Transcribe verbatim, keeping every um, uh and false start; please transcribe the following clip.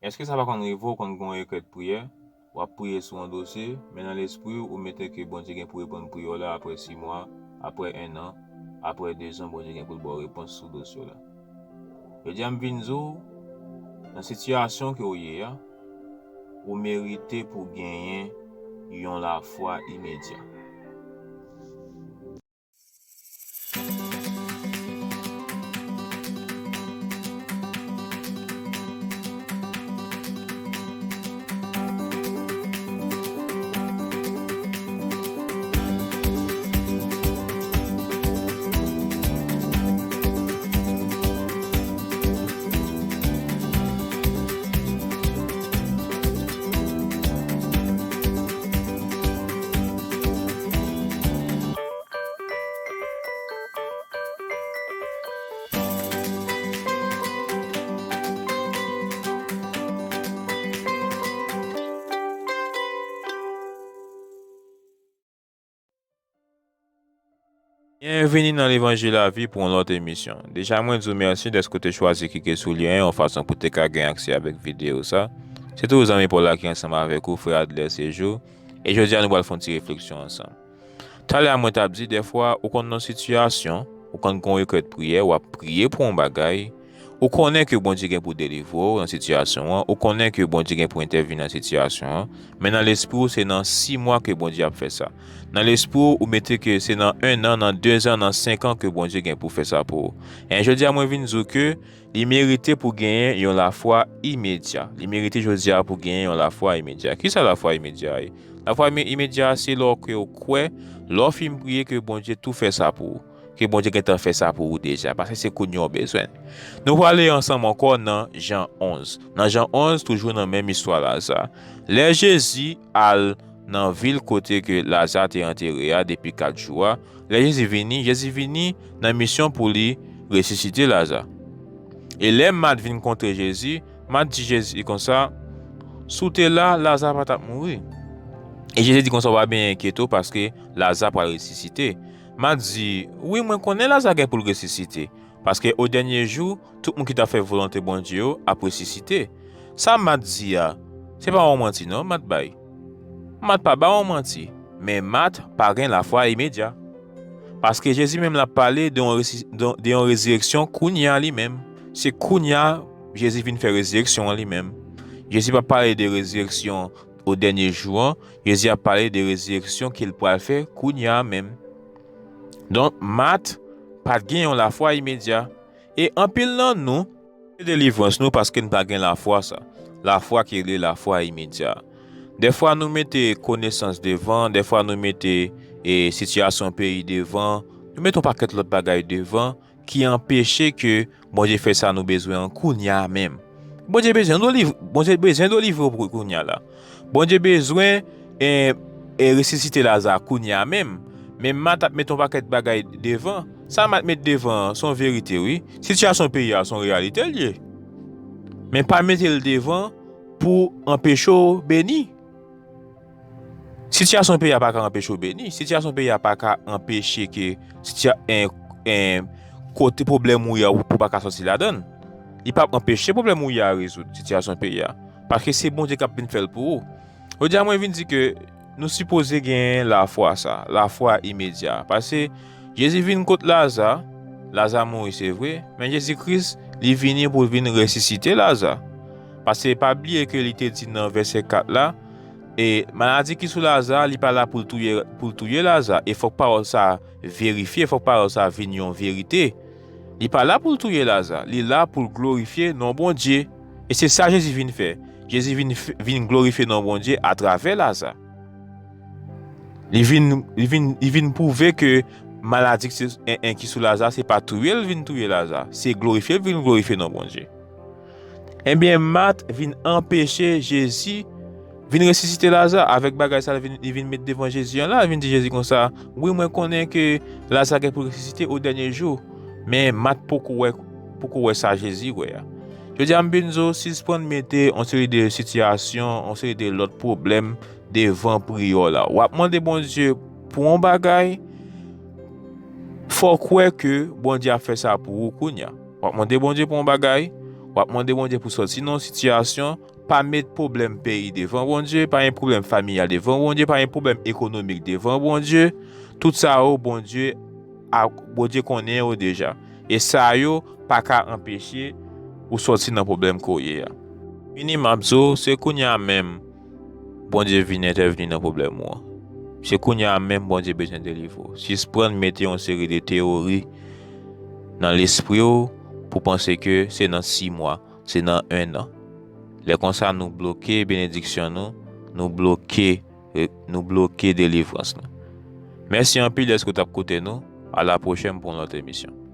Èske sa pa konn rive w konn gen yon rekwèt priyè, w ap priye sou yon dosye, men nan lespri w, ou mete ke Bondye gen pou reponn priyè w la apre sis mwa, apre en an, apre de zan, Bondye gen pou l ba w repons sou dosye w la. Jodi a, m vin di w, nan sitiyasyon ke w ye a, ou merite pou genyen yon lafwa imedya. Byenvini nan Levanjil Lavi pou yon lòt emisyon. Deja, mwen di w mèsi dèske w te chwazi klike sou lyen an yon fason pou w te ka gen aksè avèk videyo sa. Se toujou zanmi pa w la ki ansanm avèk ou, frè Adler Séjour. E jodi a, nou pral fè yon ti refleksyon ansanm. Talè a, mwen t ap di, dèfwa, ou konn nan sitiyasyon, ou konn gen yon rekwèt priyè, w ap priye pou yon bagay, ou konnen ke Bondye gen pou delivre w nan sitiyasyon an, ou konnen ke Bondye gen pou entèvini nan sitiyasyon an, men nan lespri w, se nan sis mwa ke Bondye ap fè sa. Nan lespri w, ou mete ke se nan en an, nan de zan, nan senk an ke Bondye gen pou fè sa pou ou. E jodi a, mwen vin di w ke li merite pou genyen yon lafwa imedya. Li merite jodi a pou genyen yon lafwa imedya. Kisa lafwa imedya ye? Lafwa ime-, imedya se lè ke w kwè, lè w fin priye ke Bondye tou fè sa pou ou. Ke Bondye gentan fè sa pou ou deja, paske se kounye a w bezwen. Nou prale ansanm ankò nan Jan onz. Nan Jan onz, toujou nan menm istwa Laza. Lè Jezi al nan vil kote ke Laza te antere a depi kat jou a, lè Jezi vini, Jezi vini nan misyon pou li resisite Laza. E lè Mat vin kontre Jezi, Mat di Jezi konsa, "Si w te la, Laza pa t ap mouri." E Jezi di konsa, "W pa byen enkyete w, paske Laza pral resisite." Mat di, "Wi, mwen konnen Laza gen pou l resisite, paske o dènye jou, tout moun ki t ap fè volonte Bondye yo ap resisite." Sa Mat di a, se pa yon manti non, Mat bay. Mat pa bay yon manti, men Mat pa gen lafwa imedya. Paske Jezi menm l ap pale de yon resi-, de, de yon rezireksyon kounye a li menm. Se kounye a Jezi vin fè rezireksyon an li menm. Jezi p ap pale de rezireksyon o dènye jou an, Jezi ap pale de rezireksyon ke l pral fè kounye a menm. Donk, Mat pa t gen yon lafwa imedya. E anpil nan nou, delivrans nou paske n pa gen lafwa sa. Lafwa ki rele lafwa imedya. Dèfwa nou mete konesans devan, dèfwa nou mete, e, sitiyasyon peyi devan, nou mete yon pakèt lòt bagay devan ki anpeche ke Bondye fè sa nou bezwen an kounye a menm. Bondye bezwen deliv-, Bondye bezwen delivre w pou kounye a la. Bondye bezwen, e, e, resisite Laza kounye a menm. Men Mat ap mete yon pakèt bagay devan. Sa Mat met devan an, se yon verite, wi. Sitiyasyon peyi a, se yon reyalite l ye. Men pa mete l devan pou anpeche w beni. Sitiyasyon peyi a pa ka anpeche w beni. Sitiyasyon peyi a pa ka anpeche ke sitiya-, en, en, kote pwoblèm ou ye a, ou pa ka sòti ladan l. Li p ap anpeche pwoblèm ou ye a rezoud, sitiyasyon peyi a. Paske se Bondye k ap vin fè l pou ou. Jodi a, mwen vin di ke nou sipoze gen lafwa sa, lafwa imedya. Paske Jezi vin kot Laza, Laza mouri, se vre, men Jezi Kris, li vini pou l vin resisite Laza. Paske pa bliye ke li te di nan vèsè kat la, e maladi ki sou Laza, li pa la pou l touye, pou l touye Laza. E fòk pawòl sa verifye, fòk pawòl sa vin yon verite. Li pa la pou l touye Laza, li la pou l glorifye non Bondye. E se sa Jezi vin fè. Jezi vin f-, vin glorifye non Bondye atravè Laza. Li vin, li vin, li vin pwouve ke maladi ki se, en, en, ki sou Laza, se pa touye l vin touye Laza, se glorifye l vin glorifye non Bondye. Ebyen, Mat vin anpeche Jezi vin resisite Laza. Avèk bagay sa, li vin, li vin met devan Jezi an la, li vin di Jezi konsa, "Wi, mwen konnen ke Laza gen pou resisite o dènye jou, men Mat poko wè, poko wè sa Jezi wè a." Jodi a, m vin di w, sispann mete yon seri de sitiyasyon, yon seri de lòt pwoblèm devan priyè w la. W ap mande Bondye pou yon bagay, fò w kwè ke Bondye ap fè sa pou ou kounye a. W ap mande Bondye pou yon bagay, w ap mande Bondye pou sòti nan yon sitiyasyon, Pa met pwoblèm peyi devan Bondye, pa met pwoblèm familyal devan Bondye, pa met pwoblèm ekonomik devan Bondye. Tout sa yo, Bondye, a, Bondye konnen yo deja. E sa yo pa ka anpeche ou sòti nan pwoblèm ke w ye a. Vini, m ap di w, se kounye a menm Bondye vin entèvni nan pwoblèm ou an. Se kounye a menm Bondye bezwen delivre w. Sispann mete yon seri de teyori nan lespri w pou panse ke se nan sis mwa, se nan en an. Lè konsa, nou bloke benediksyon nou, nou bloke, nou bloke delivrans nou. Mèsi anpil dèske w t ap koute nou. A la pwochèn pou yon lòt emisyon.